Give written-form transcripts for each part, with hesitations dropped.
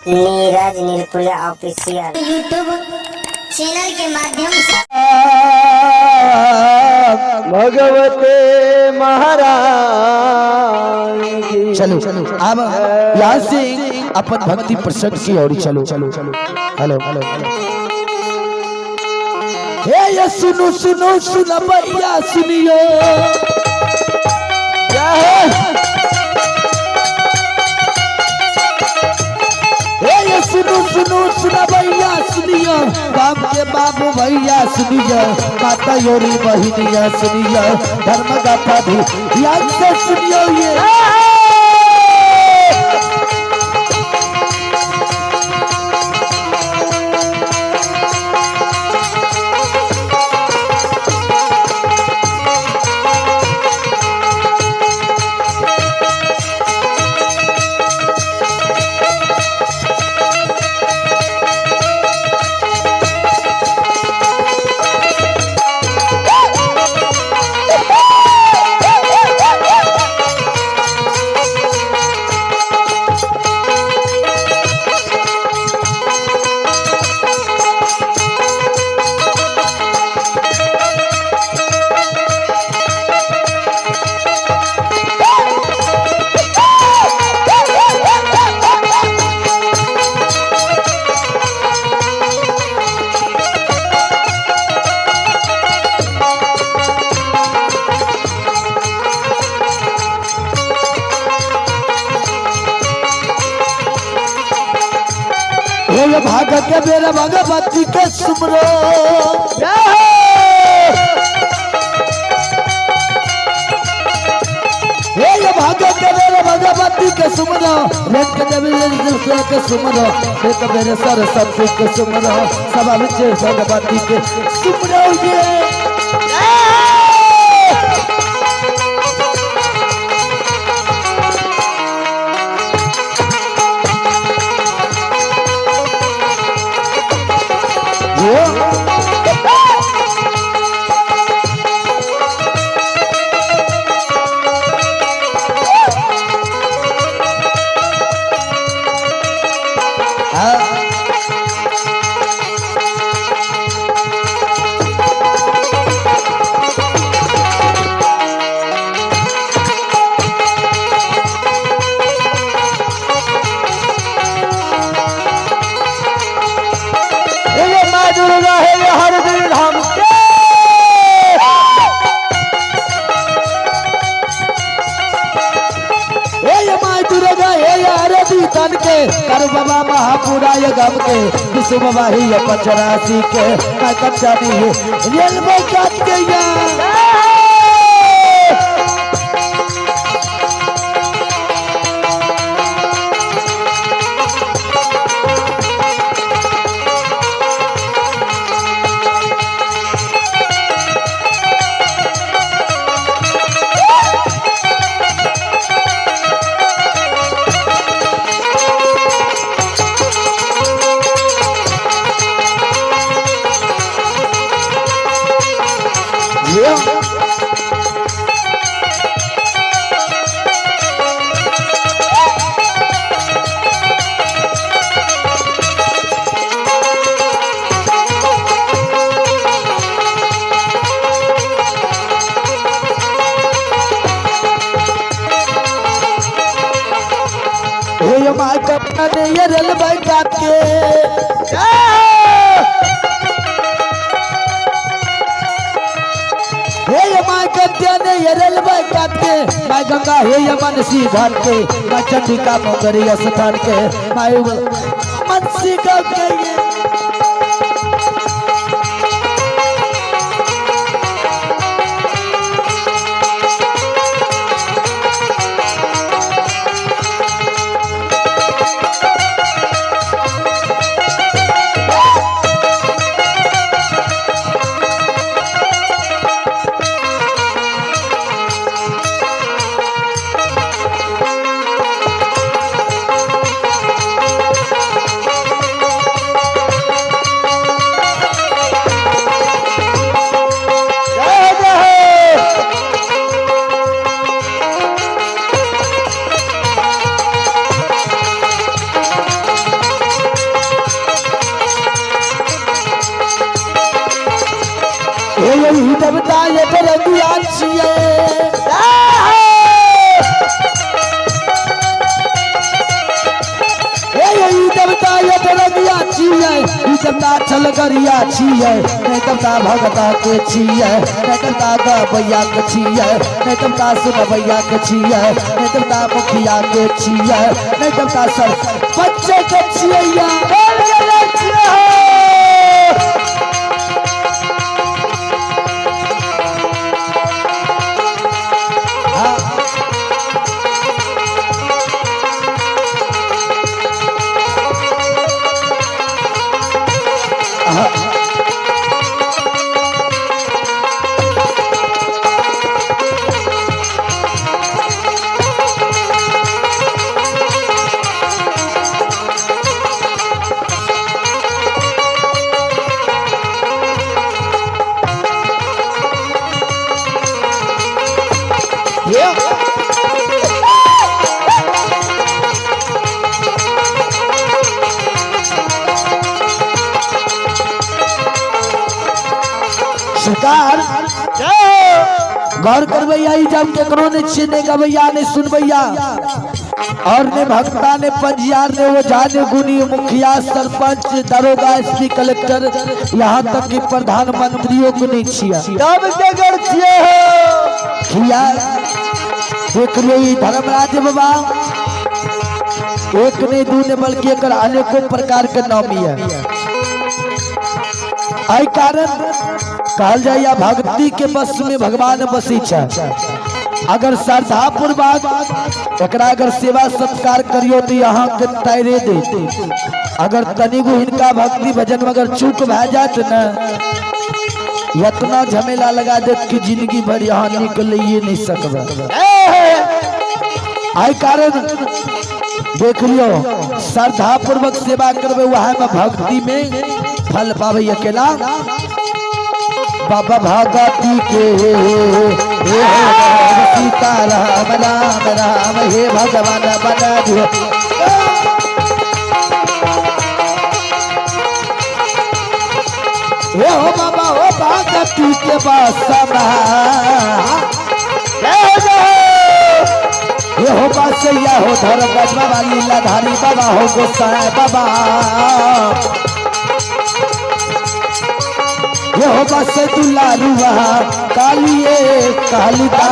Neeraj Nirpuriya official YouTube channel के माध्यम से भगवते महाराज की। चलो अब यहाँ से अपन भक्ति प्रसंग की ओर चलो। हेलो हेलो हे ये सुनो सुनो सुनो भैया सुनियो क्या है? हे ये सुनो सुनो सुनो भैया सुनियो, बाप के बाबू भैया सुनियो, माता योरी बहिनिया सुनियो, धर्म गाथा भी ध्यान से सुनियो। ये हे भाग के बेरा भगवती के सुमरो। हे ये भाग के बेरा भगवती के सुमरो, रेत के देवी के सुमरो, एक बेरे सरस्वती के सुमरो, सब विच भगवती के सुमरो। ये हे माँ दुर्गा हे हर दिल धाम के। हे ये माय दुर्गा हे आरती तन के कर बाबा महापुराय गम के विश्व बाबा ही ये पचरासी के मैं कच्चा नहीं है रेल में काट के या। हे ये my कपड़ा ने ये रेल में काट के। हे ये my कपड़ा ने ये रेल में काट के, my Ganga हे ये मनसी घाट के, my Chandika मोगरी स्थान के, my मनसी गाँव के। ये छियै, ई देवता छलगरिया छियै, नहि देवता भगता के छियै, नहि देवता गबैया के छियै, नहि देवता सुनबैया के छियै, नहि देवता मुखिया के छियै, नहि देवता सर बच्चे के छियै या। छियै हो। सरकार जय हो। गौर करबैया, ई जब केकरो ने छियै, ने गबैया ने सुनबैया और ने भक्ता ने पंजियार ने ओझा ने गुनी मुखिया सरपंच दरोगा एसपी कलेक्टर, यहाँ तक कि प्रधानमंत्रियों को नहीं छिया। तब केकर छियै हो। खिया देख लियो, ई धर्मराज बाबा एक ने दू ने बल्कि एकर अनेकों प्रकार के नाम है। एहि कारण कहल जाइए भक्ति के बस में भगवान बसी छै। अगर श्रद्धा पूर्वक एकरा अगर सेवा सत्कार करियो तो यहाँ के तैरे दे। अगर तनिगो हिनका भक्ति भजन में अगर चूक भए जात न, इतना झमेला लगा देत कि जिंदगी भर यहाँ निकलिए नहीं सकबे। एहि कारण देख लियो, श्रद्धा पूर्वक सेवा करबे, वह में भक्ति में फल पावे। अकेला बाबा भगती के हे सीता राम राम राम हे भगवान बना दियो। हे हो बाबा हो भगती के बसमा। जय हो, जय हो। हे हो बासैया हो धर्म बाबा लीलाधारी बाबा हो गोसाई बाबा, हे हो बस दुलारुआ कालिए कालिदास।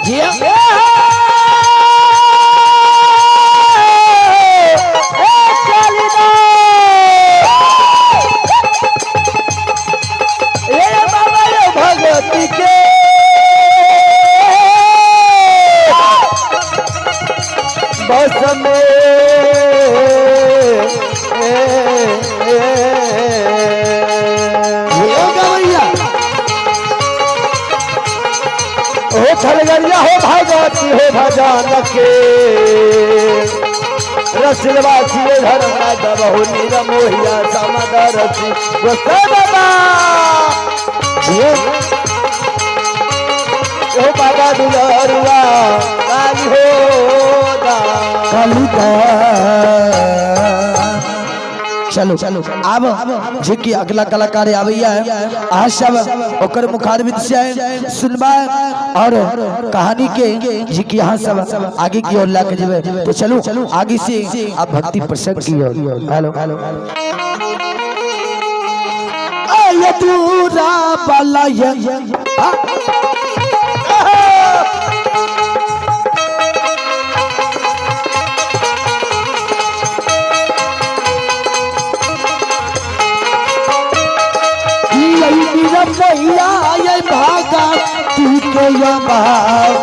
ये ए कालिदास। ए बाबा ये भगवती के बस में हे गवैया। ओ खलगरिया हो भगवती हो भजन के रसिलवा छिए धर्म हो नीर मोहिया समदर रसी गोसाई बाबा। ये ओ बाबा दुलरुआ काली हो दा। कालिदास। चलो चलो, आब जे कि अगला कलाकार आबैया है, अहाँ सब ओकर मुखारबिंद से सुनबा और कहानी के जे कि अहाँ सब आगे की ओर लाके जेबै। तो चलो आगे से आप भक्ति प्रसंग की ओर। हेलो हेलो, आय दूरा वाला ये आ। मैया ये भागा तू के ये भाग।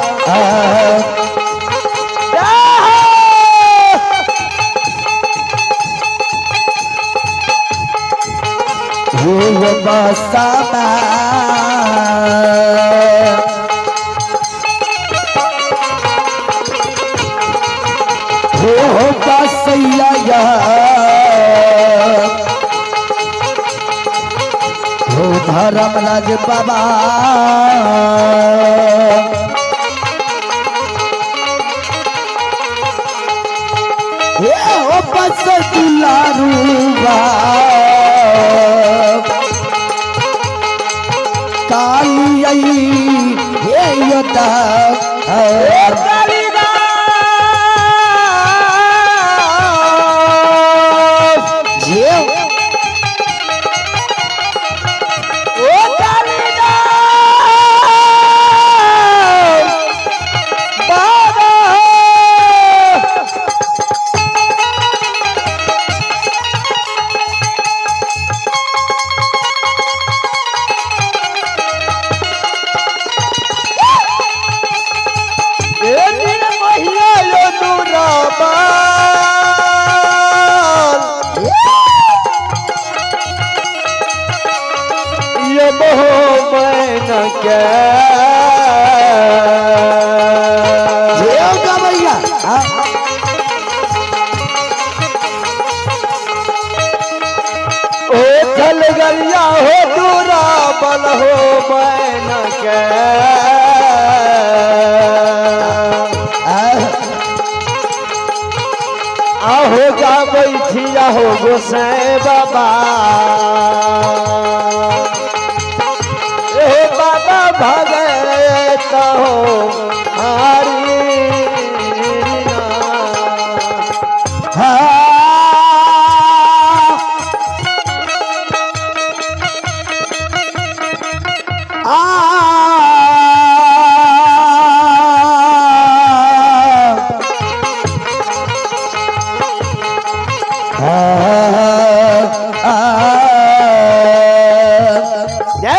हे ये बसाना हे हो बसैया या हो धर्मराज बाबा। हे हो बस दुलारूबा काली आई हे योदा। बल हो बैन के आहो गाबै छी आहो गोसाई बाबा ए बाबा भगत हो हरि जय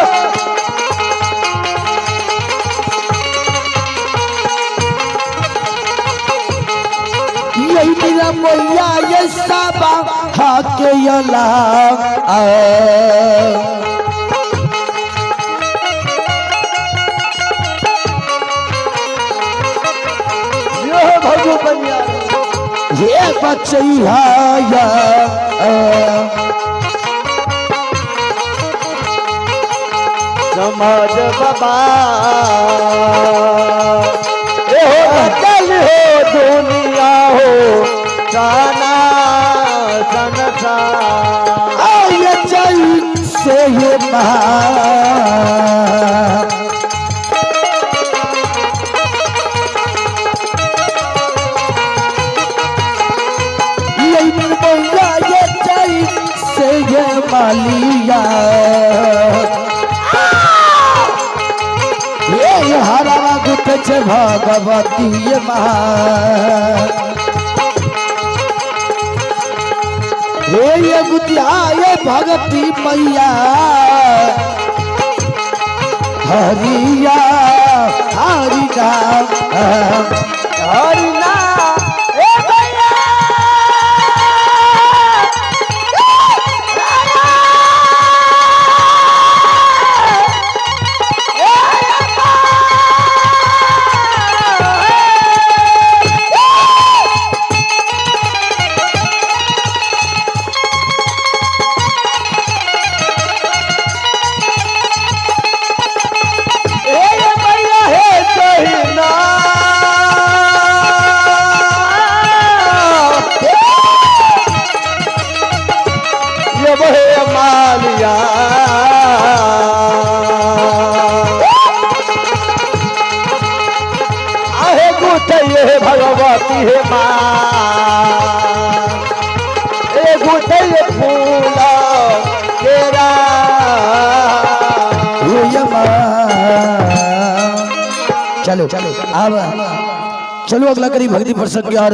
हो। यही मेरा मैया ये साबा हाके यला यो भगु बनिया ये बचैया या समाज बाबा ए हो बदल हो दुनिया हो जाना संसार आये चैन से ये महा ये मैया ये चैन से ये मालिया ये हरा गुत छे भगवती ये महा हे ये गुतिया ये भगती मैया हरिया हरि नाम हरि नाम ए भैया ए भैया हे कहिना ये बहे मालिया आहे गुत ये भगवती हे माँ ए गुत ये फूल केरा हे यमा। चलो चलो अब चलो अगला करीब भक्ति प्रसंग और